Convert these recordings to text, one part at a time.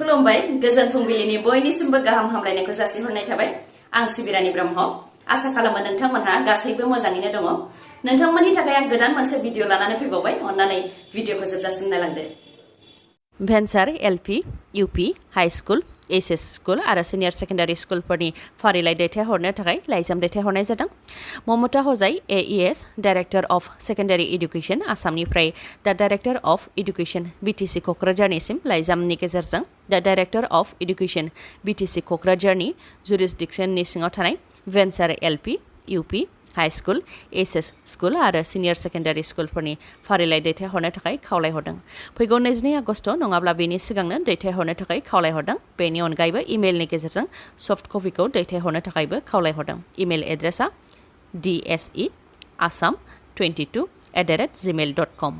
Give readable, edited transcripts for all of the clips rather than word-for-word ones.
खुलुमबाय गोजोन फुंबिलिनि बयनिसिमबो गाहाम हामलायनायखौ जासिहरनाय थाबाय आं सिबिरानि ब्रह्म आसा खालामो नोंथांमोनहा गासैबो मोजाङैनो दङ नोंथांमोननि थाखाय आं गोदान मोनसे भिडिअ लानानै फैबावबाय अन्नानै भिडिअखौ जोबजासिम नायलांदो venture LP UP high school HS school आरो सिनियर सेकेन्डारि स्कुलफोरनि फारिलाइ दैथायहरनो थाखाय लाइजाम दैथायहरनाय जादों Mamata Hojai AES director of secondary education आसामनिफ्राय दा डाइरेक्टर अफ एडुकेशन बीटीसी क'क्राझारनिसिम लाइजामनि गेजेरजों दा डाइरेक्टर अफ एडुकेशन बीटीसी क'क्राझारनि जुरिसडिक्शननि सिङाव थानाय venture LP UP high school HS school आरो सिनियर सेकेन्डारि स्कुलफोरनि फारिलाइ दैथायहरनो थाखाय खावलायहरदों फैगौ 22 आगस्ट नङाब्ला बेनि सिगांनो दैथायहरनो थाखाय खावलायहरदों बेनि अनगायैबो इमेलनि गेजेरजों सफ्ट कपिखौ दैथायहरनो थाखायबो खावलायहरदों इमेल एड्रेसा dse@assam22@gmail.com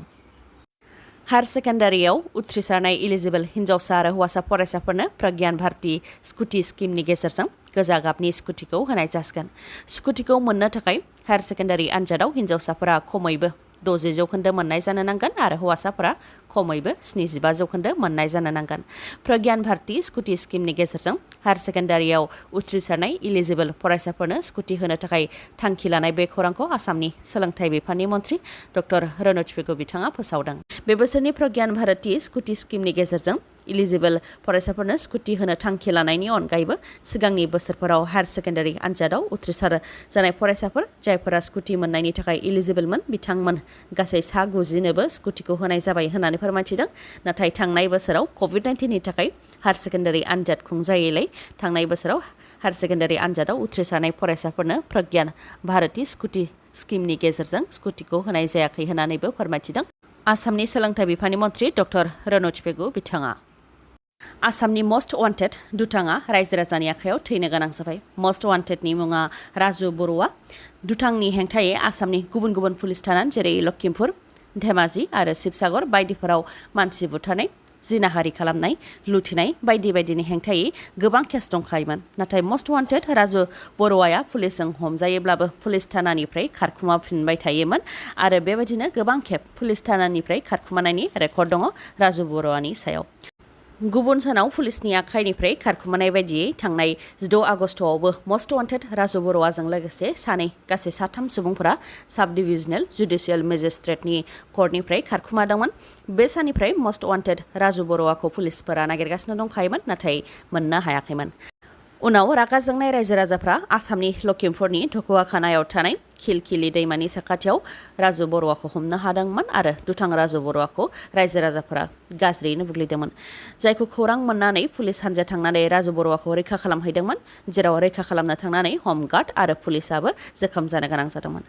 हायर सेकेन्डारियाव उथ्रिसारनाय इलिजिबल हिन्जावसा आरो हौवासा फरायसाफोरनो प्रज्ञान भारती स्कुटि स्किमनि गेजेरजों गोजा गाबनि स्कुटिखौ होनाय जासिगोन स्कुटिखौ मोननो थाखाय हायर सेकेन्डारि आनजादाव हिन्जावसाफोरा खमैबो 60 जौखोन्दो मोननाय जानो नांगोन आरो हौवासाफोरा खमैबो 75 जौखोन्दो मोननाय जानो नांगोन प्रज्ञान भारती स्कुटि स्किमनि गेजेरजों हायर सेकेन्डारियाव उथ्रिसारनाय इलिजिबल फरायसाफोरनो स्कुटि होनो थाखाय थांखि लानाय बे खौरांखौ आसामनि सोलोंथाइ बिफाननि मन्थ्रि डक्टर रनज पेगु बिथाङा फोसावदों बे बोसोरनि प्रज्ञान भारती स्कुटि स्किमनि गेजेरजों इलिजिबल फरायसाफोरनो स्कुटि होनो थांखि लानायनि अनगायैबो सिगांनि बोसोरफोराव हायर सेकेन्डारि आनजादाव उथ्रिसार जानाय फरायसाफोर जायफोरा स्कुटि मोननायनि थाखाय इलिजिबलमोन बिथांमोन गासै 90नोबो स्कुटिखौ होनाय जाबाय होननानै फोरमायथिदों नाथाय थांनाय बोसोराव कभिड-19नि थाखाय हायर सेकेन्डारि आनजाद खुंजायैलाय थांनाय बोसोराव हायर सेकेन्डारि आनजादाव उथ्रिसारनाय फरायसाफोरनो प्रज्ञान भारती स्कुटि स्किमनि गेजेरजों स्कुटिखौ होनाय जायाखै होननानैबो फोरमायथिदों आसामनि सोलोंथाइ बिफाननि मन्थ्रि डक्टर रनज पेगु बिथाङा आसामनि मस्ट वान्टेड दुथाङा रायजो राजानि आखायाव थैनो गोनां जाबाय मस्ट वान्टेडनि मुङा राजु बर'आ दुथांनि हेंथायै आसामनि गुबुन गुबुन पुलिस थाना जेरै लखिमपुर धेमाजि आरो शिबसागर बायदिफोराव मानसि बुथारनाय जिनाहारि खालामनाय लुथिनाय बायदि बायदिनि हेंथायै गोबां केस दंखायोमोन नाथाय मस्ट वान्टेड राजु बर'आ पुलिसजों हमजायोब्लाबो पुलिस थानानिफ्राय खारखुमाफिनबाय थायोमोन आरो बेबायदिनो गोबां खेब पुलिस थानानिफ्राय खारखुमानायनि रेकर्ड दङ राजु बर'आनि सायाव गुबुन सानाव पुलिसनि आखाइनिफ्राय खारखुमानाय बायदियै थांनाय 16 आगस्टआवबो मस्ट वान्टेड राजु बर'आजों लोगोसे गासै 3 सुबुंफोरा साब डिभिजनेल जुडिशियेल मेजिस्ट्रेटनि कर्टनिफ्राय खारखुमादोंमोन बे साननिफ्राय मस्ट वान्टेड राजु बर'आखौ पुलिसफोरा नागिरगासिनो दंखायोमोन नाथाय मोननो हायाखैमोन उनाव रागा जोंनाय रायजो राजाफ्रा आसामनि लखिमपुरनि धकुवाखानायाव थानाय खिलखिलि दैमानि साखाथियाव राजु बर'आखौ हमनो हादोंमोन आरो दुथां राजु बर'आखौ रायजो राजाफोरा गाज्रियैनो बुग्लिदोंमोन जायखौ खौरां मोननानै पुलिस हान्जा थांनानै राजु बर'आखौ रैखा खालामहैदोंमोन जेराव रैखा खालामनो थांनानै हमगार्ड आरो पुलिसाबो जोखोम जानो गोनां जादोंमोन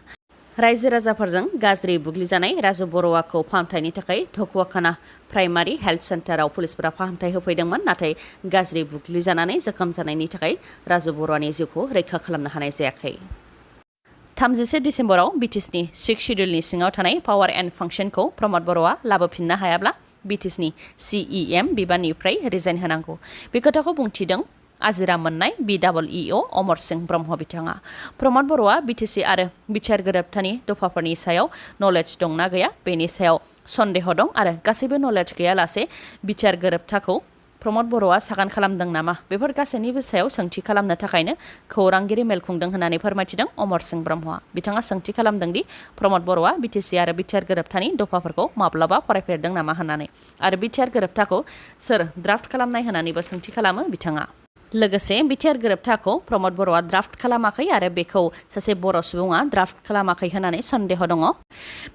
रायजो राजाफोरजों गाज्रि बुग्लिजानाय राजु बर'आखौ फाहामथायनि थाखाय धकुवाखाना प्राइमारि हेल्थ सेन्टाराव पुलिसफोरा फाहामथाय होफैदोंमन नाथाय गाज्रि बुग्लिजानानै जोखोम जानायनि थाखाय राजु बर'आनि जिउखौ रैखा खालामनो हानाय जायाखै 31 डिसेम्बराव बीटीसीनि 6 शिड्युलनि सिङाव थानाय पावार एन्ड फांसनखौ प्रमद बर'आ लाबोफिननो हायाब्ला बीटीसीनि CEM बिबाननिफ्राय रिजाइन होनांगौ बे खोथाखौ बुंथिदों आजिरा मोननाय BEEO अमर सिंह ब्रह्म बिथाङा प्रमद बर'आ बीटीसी आरो बिचार गोरोबथानि दफाफोरनि सायाव नलेज दंना गैया बेनि सायाव सन्देह दं आरो गासैबो नलेज गैयालासे बिचार गोरोबथाखौ प्रमद बर'आ सागान खालामदों नामा बेफोर गासैनिबो सायाव सोंथि खालामनो थाखायनो खौरांगिरि मेल खुंदों होननानै फोरमायथिदों अमर सिंह ब्रह्मआ बिथाङा सोंथि खालामदों दि प्रमद बर'आ बीटीसी आरो बिचार गोरोबथानि दफाफोरखौ माब्लाबा फरायफेरदों नामा होननानै आरो बिचार गोरोबथाखौ सोर ड्राफ्ट खालामनाय होननानैबो सोंथि खालामो बिथाङा लोगोसे बिटिआर गोरोबथाखौ प्रमद बर'आ ड्राफ्ट खालामाखै आरो बेखौ सासे बर' सुबुङा ड्राफ्ट खालामाखै होननानै सन्देह दङ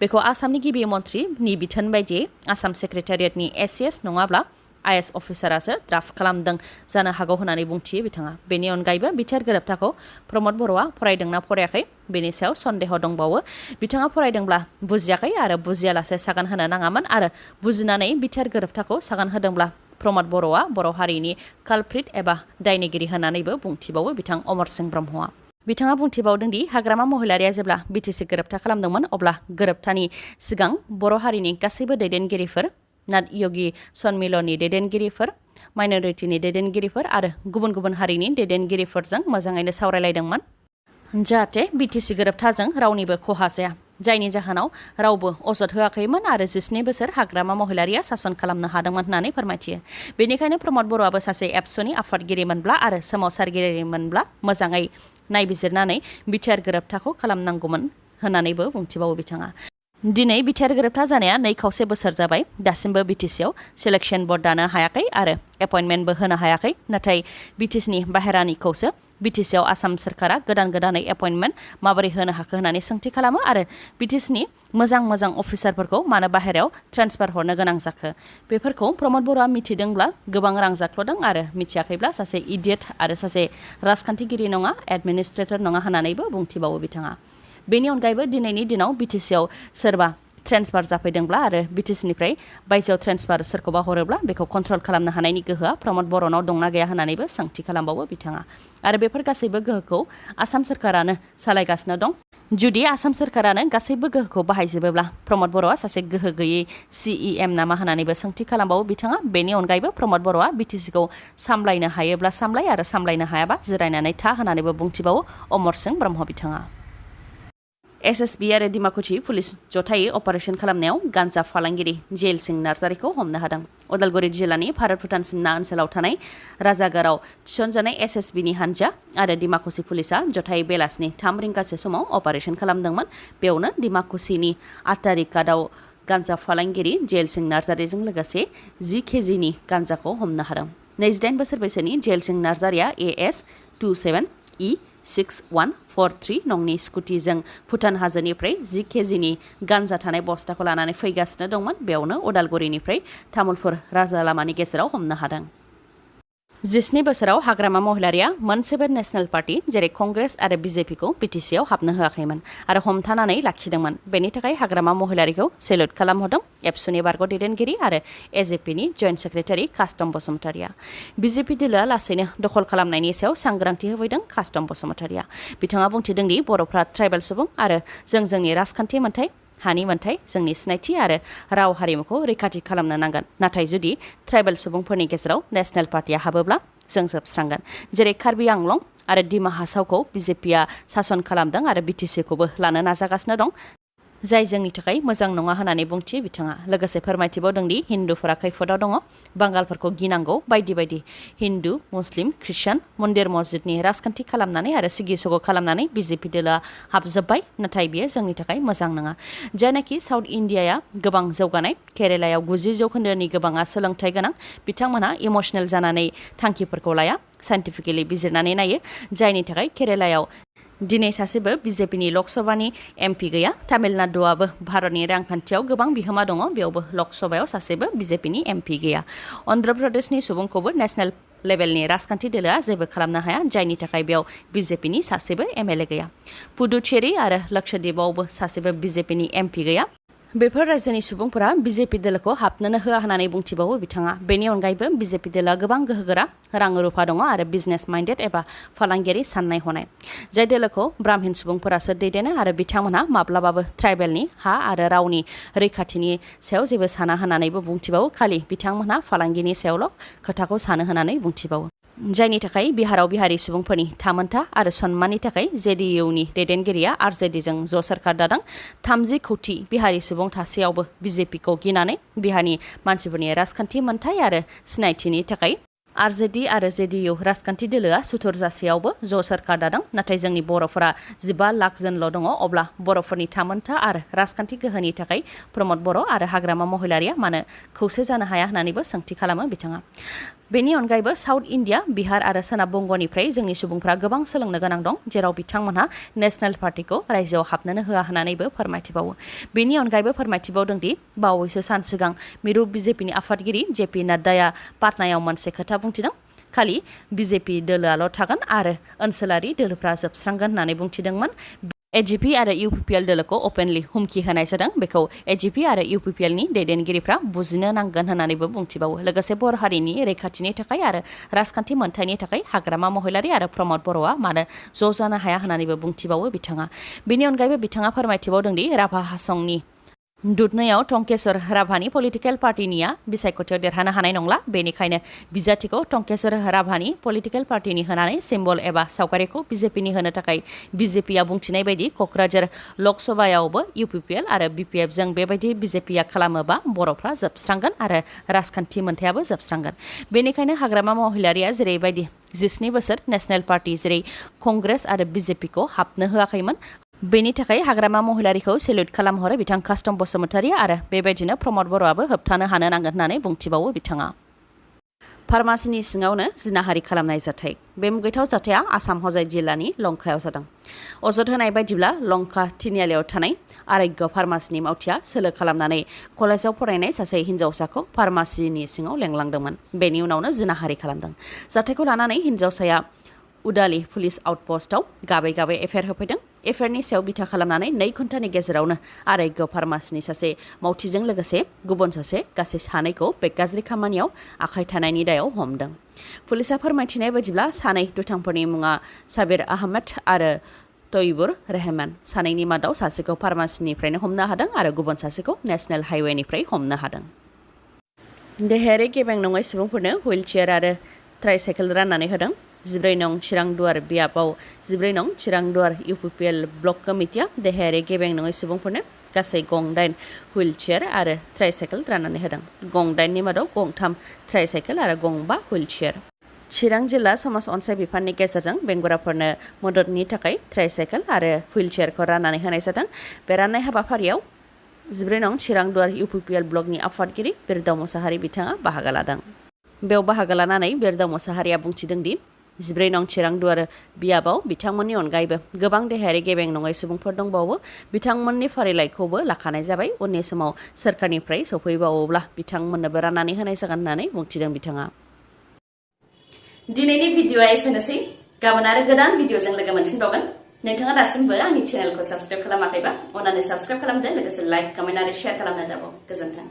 बेखौ आसामनि गिबि मन्थ्रिनि बिथोन बायदियै आसाम सेक्रेटारियेटनि एसिएस नङाब्ला आइएस अफिसारासो ड्राफ्ट खालामदों जानो हागौ होननानै बुंथियो बिथाङा बेनि अनगायैबो बिटिआर गोरोबथाखौ प्रमद बर'आ फरायदोंना फरायाखै बेनि सायाव सन्देह दंबावो बिथाङा फरायदोंब्ला बुजियाखै आरो बुजियालासे सागान होनो नाङामोन आरो बुजिनानै बिटिआर गोरोबथाखौ सागान होदोंब्ला प्रमद बर'आ बर' हारिनि कालप्रिट एबा दायनिगिरि होननानैबो बुंथिबावो बिथां अमर सिंह ब्रह्मआ बिथाङा बुंथिबावदों दि हाग्रामा महिलारिया जेब्ला बीटीसी गोरोबथा खालामदोंमोन अब्ला गोरोबथानि सिगां बर' हारिनि गासैबो दैदेनगिरिफोर नाथ योगी सन्मिलननि दैदेनगिरिफोर माइनरिटिनि दैदेनगिरिफोर आरो गुबुन गुबुन हारिनि दैदेनगिरिफोरजों मोजाङैनो सावरायलायदोंमोन जाहाथे बीटीसी गोरोबथाजों रावनिबो खहा जाया जायनि जाहोनाव रावबो अजद होआखैमोन आरो 12 बोसोर हाग्रामा महिलारिया सासन खालामनो हादोंमोन होननानै फोरमायथियो। बेनिखायनो प्रमद बर'आबो सासे एबसुनि आफादगिरिमोनब्ला आरो सोमावसारगिरिमोनब्ला मोजाङै नायबिजिरनानै बिटिआर गोरोबथाखौ खालामनांगौमोन होननानैबो बुंथिबावो बिथाङा। दिनै बिटिआर गोरोबथा जानाया 2.5 बोसोर जाबाय। दासिमबो बिटिसिआव सिलेक्शन बर्ड दानो हायाखै आरो एपइन्टमेन्टबो होनो हायाखै। नाथाय बिटिसिनि बाहेरानिखौसो बिटिसिआव आसाम सरकारा गोदानै एपइन्टमेन्ट माबोरै होनो हाखो होननानै सोंथि खालामो आरो बिटिसिनि मोजां अफिसारफोरखौ मानो बाहेरायाव ट्रेन्सफार हरनो गोनां जाखो। बेफोरखौ प्रमद बर'आ मिथिदोंब्ला गोबां रां जाख्ल'दों आरो मिथियाखैब्ला सासे इडियट आरो सासे राजखान्थिगिरि नङा, एडमिनिस्ट्रेटर नङा होननानैबो बुंथिबावो बिथाङा। बेनि अनगायैबो दिनैनि दिनाव बिटिसिआव सोरबा ट्रेन्सफार जाफैदोंब्ला आरो बिटिसिनिफ्राय बायजोआव ट्रेन्सफार सोरखौबा हरोब्ला बेखौ कन्ट्रल खालामनो हानायनि गोहोआ प्रमद बर'नाव दंना गैया होननानैबो सोंथि खालामबावो बिथाङा। आरो बेफोर गासैबो गोहोखौ आसाम सरकारानो सालायगासिनो दं। जुदि आसाम सरकारानो गासैबो गोहोखौ बाहायजोबोब्ला प्रमद बर'आ सासे गोहो गैयै CEM नामा होननानैबो सोंथि खालामबावो बिथाङा। बेनि अनगायैबो प्रमद बर'आ बिटिसिखौ सामलायनो हायोब्ला सामलाय आरो सामलायनो हायाबा जिरायनानै था होननानैबो बुंथिबावो अमर सिंह ब्रह्म बिथाङा। SSB आरो डिमाकुसि पुलिस जथायै अपारेशन खालामनायाव गान्जा फालांगिरि जेल सिं नार्जारिखौ हमनो हादों। उदालगुरि जिल्लानि भारत भुटान सिमना ओनसोलाव थानाय राजागाराव थिसनजानाय SSBनि हानजा आरो डिमाकुसि पुलिसा जथायै बेलासिनि 3 रिंगासो समाव अपारेशन खालामदोंमोन। बेयावनो डिमाकुसिनि आटारिकादाव गान्जा फालांगिरि जेल सिं नार्जारिजों लोगोसे 10 केजिनि गान्जाखौ हमनो हादों। 28 बोसोर बैसोनि जेल सिं नार्जारिया AS27E6143 नंनि स्कुटिजों भुटान हाजोनिफ्राय 10 केजिनि गान्जा थानाय बस्थाखौ लानानै फैगासिनो दंमोन। बेयावनो उदालगुरिनिफ्राय तामुलपुर राजा लामानि गेजेराव हमनो हादों। 19 बोसोराव हाग्रामा महिलारिया मोनसेबो नेशनेल पार्टी जेरै कंग्रेस आरो बिजेपिखौ बिटिसिआव हाबनो होआखैमोन आरो हमथानानै लाखिदोंमोन। बेनि थाखाय हाग्रामा महिलारिखौ सेल्युट खालामहरदों एबसुनि बारग' दैदेनगिरि आरो एजेपिनि जइन्ट सेक्रेटारि कास्टम बसुमतारिया। बिजेपि दोलोआ लासैनो दखल खालामनायनि सायाव सांग्रांथि होफैदों कास्टम बसुमतारिया। बिथाङा बुंथिदों दि बर'फ्रा ट्राइबेल सुबुं आरो जोंनि राजखान्थि मोन्थाय हानि मोन्थाय जोंनि सिनायथि आरो राव हारिमुखौ रैखाथि खालामनो नांगोन। नाथाय जुदि ट्राइबेल सुबुंफोरनि गेजेराव नेशनेल पार्टीया हाबोब्ला जों जोबस्रांगोन। जेरै कार्बि आंलं आरो डिमा हासावखौ बिजेपिआ सासन खालामदों आरो बिटिसिखौबो लानो नाजागासिनो दं, जाय जोंनि थाखाय मोजां नङा होननानै बुंथियो बिथाङा। लोगोसे फोरमायथिबावदों दि हिन्दुफोरा खैफोदाव दङ, बांगालफोरखौ गिनांगौ बायदि हिन्दु, मुस्लिम, ख्रिस्टान मन्दिर मस्जिदनि राजखान्थि खालामनानै आरो सिगि सग' खालामनानै बिजेपि दोलोआ हाबजोब्बाय। नाथाय बियो जोंनि थाखाय मोजां नङा। जायनाखि साउथ इण्डियाया गोबां जौगानाय, केरेलायाव 90% गोबाङा सोलोंथाइ गोनां, बिथांमोनहा इमसनेल जानानै थांखिफोरखौ लाया, साइन्टिफिकेलि बिजिरनानै नायो। जायनि थाखाय केरेलायाव दिनै सासेबो बिजेपिनि लकसभानि MP गैया। तामिलनाडुआबो भारतनि रांखान्थियाव गोबां बिहोमा दङ, बेयावबो लकसभायाव सासेबो बिजेपिनि MP गैया। अन्ध्र प्रदेशनि सुबुंखौबो नेशनेल लेभेलनि राजखान्थि दोलोआ जेबो खालामनो हाया, जायनि थाखाय बेयाव बिजेपिनि सासेबो MLA गैया। पुडुचेरी आरो लक्षद्वीपआवबो सासेबो बिजेपिनि MP गैया। बेफोर रायजोनि सुबुंफोरा बिजेपि दोलोखौ हाबनोनो होआ होननानै बुंथिबावो बिथाङा। बेनि अनगायैबो बिजेपि दोलोआ गोबां गोहोगोरा, रां रुफा दङ आरो बिजनेस माइन्डेड एबा फालांगियारि साननाय हनाय। जाय दोलोखौ ब्राह्मिन सुबुंफोरासो दैदेनो आरो बिथांमोनहा माब्लाबाबो ट्राइबेलनि हा आरो रावनि रैखाथिनि सायाव जेबो साना होननानैबो बुंथिबावो। खालि बिथांमोनहा फालांगिनि सायावल' खोथाखौ सानो होननानै बुंथिबावो। जायनि थाखाय बिहाराव बिहारि सुबुंफोरनि थामोनथा आरो सन्माननि थाखाय JDUनि दैदेनगिरिया RJDजों ज' सोरखार दादों। 30 कौटि बिहारि सुबुं थासेयावबो बिजेपिखौ गिनानै बिहारनि मानसिफोरनि राजखान्थि मोन्थाय आरो सिनायथिनि थाखाय RJD आरो JDU राजखान्थि दोलोआ सुथुर जासेयावबो ज' सोरखार दादों। नाथाय जोंनि बर'फोरा 15 लाख जनल' दङ। अब्ला बर'फोरनि थामोनथा आरो राजखान्थि गोहोनि थाखाय प्रमद बर' आरो हाग्रामा महिलारिया मानो खौसे जानो हाया होननानैबो सोंथि खालामो बिथाङा। बेनि अनगायैबो साउथ इण्डिया, बिहार आरो सोनाब बंग'निफ्राय जोंनि सुबुंफ्रा गोबां सोलोंनो गोनां दं, जेराव बिथांमोनहा नेशनेल पार्टीखौ रायजोआव हाबनोनो होआ होननानैबो फोरमायथिबावो। बेनि अनगायैबो फोरमायथिबावदों दि बावैसो सान सिगां मिरु बिजेपिनि आफादगिरि JP नाड्डाया पाटनायाव मोनसे खोथा बुंथिदों। खालि बिजेपि दोलोआल' थागोन आरो ओनसोलारि दोलोफ्रा जोबस्रांगोन होननानै बुंथिदोंमोन। AGP आरो UPPL दोलोखौ अपेनलि हुमखि होनाय जादों। बेखौ AGP आरो UPPLनि दैदेनगिरिफ्रा बुजिनो नांगोन होननानैबो बुंथिबावो। लोगोसे बर' हारिनि रैखाथिनि थाखाय आरो राजखान्थि मोन्थायनि थाखाय हाग्रामा महिलारि आरो प्रमद बर'आ मानो ज' जानो हाया होननानैबो बुंथिबावो बिथाङा। बेनि अनगायैबो बिथाङा फोरमायथिबावदों दि राभा हासंनि दुधनैयाव टंकेश्वर राभानि पलिटिकेल पार्टीनिया बिसायख'थियाव देरहानो हानाय नंला बेनिखायनो बिजाथिखौ टंकेश्वर राभानि पलिटिकेल पार्टीनि होनानै सिम्बल एबा सावगारिखौ बिजेपिनि होनो थाखाय बिजेपिया बुंथिनाय बायदि क'क्राझार लकसभायावबो इउपिपिएल आरो बिपिएफजों बेबायदि बिजेपिया खालामोबा बर'फ्रा जोबस्रांगोन आरो राजखान्थि मोन्थायाबो जोबस्रांगोन बेनिखायनो हाग्रामा महिलारिया जेरैबायदि 12 बोसोर नेशनेल पार्टी जेरै कंग्रेस आरो बिजेपिखौ हाबनो होआखैमोन बेनि थाखाय हाग्रामा महिलारिखौ सेल्युट खालामहरो बिथां कास्टम बसुमतारी आरो बेबायदिनो प्रमद बर'आबो होबथानो हानो नांगोन होननानै बुंथिबावो बिथाङा फार्मासिनि सिङावनो जिनाहारि खालामनाय जाथाय बे मुगैथाव जाथाया आसाम हजाय जिल्लानि लंकायाव जादों अजद होनाय बायदिब्ला लंका तिनिआलियाव थानाय आरोग्य फार्मासिनि मावथिया सोलो खालामनानै कलेजाव फरायनाय सासे हिन्जावसाखौ फार्मासिनि सिङाव लेंलांदोंमोन बेनि उनावनो जिनाहारि खालामदों जाथायखौ लानानै हिन्जावसाया उदालि पुलिस आउटपस्टआव गाबै गाबै एफआइआर होफैदों एफआइआरनि सायाव बिथा खालामनानै 2 घन्टानि गेजेरावनो आरोग्य फार्मासिनि सासे मावथिजों लोगोसे गुबुन सासे गासै सानैखौ बे गाज्रि खामानियाव आखाइ थानायनि दायाव हमदों पुलिसा फोरमायथिनाय बायदिब्ला सानै दुथांफोरनि मुङा साबिर आहमेद आरो तयबुर रहमान सानैनि मादाव सासेखौ फार्मासिनिफ्रायनो हमनो हादों आरो गुबुन सासेखौ नेशनेल हाइवेनिफ्राय हमनो हादों देहायारि गेबें नङै सुबुंफोरनो हुइलचेयार आरो ट्राइसाइकेल राननानै होदों 14 नं चिरांदुवार बियाबाव 14 नं चिरांदुवार इउपिपिएल ब्लक कमिटिया देहायारि गेबें नङै सुबुंफोरनो गासै गं 8 हुइलचेयार आरो ट्राइसाइकेल राननानै होदों गं 8नि मादाव गं 3 ट्राइसाइकेल आरो गं 5 हुइलचेयार चिरां जिल्ला समाज अनसाय बिफाननि गेजेरजों बेंगुराफोरनो मददनि थाखाय ट्राइसाइकेल आरो हुइलचेयारखौ राननानै होनाय जादों बे राननाय हाबाफारियाव 14 नं चिरांदुवार इउपिपिएल ब्लकनि आफादगिरि बिरदाव मुसाहारि बिथाङा बाहागो लादों बेयाव बाहागो लानानै बिरदाव मुसाहारिया बुंथिदों दि 14 नं चिरांदुवार बियाबाव बिथांमोननि अनगायैबो गोबां देहायारि गेबें नङै सुबुंफोर दंबावो बिथांमोननि फारिलाइखौबो लाखानाय जाबाय उननि समाव सोरखारनिफ्राय सफैबावोब्ला बिथांमोननोबो राननानै होनाय जागोन होननानै बुंथिदों बिथाङा दिनैनि भिडिअआ एसेनोसै गाबोन आरो गोदान भिडिअजों लोगो मोनफिनबावगोन नोंथाङा दासिमबो आंनि चेनेलखौ साबस्क्राइब खालामाखैबा अन्नानै साबस्क्राइब खालामदो लोगोसे लाइक कमेन्ट आरो शेयार खालामनो दाबाव गोजोन्थों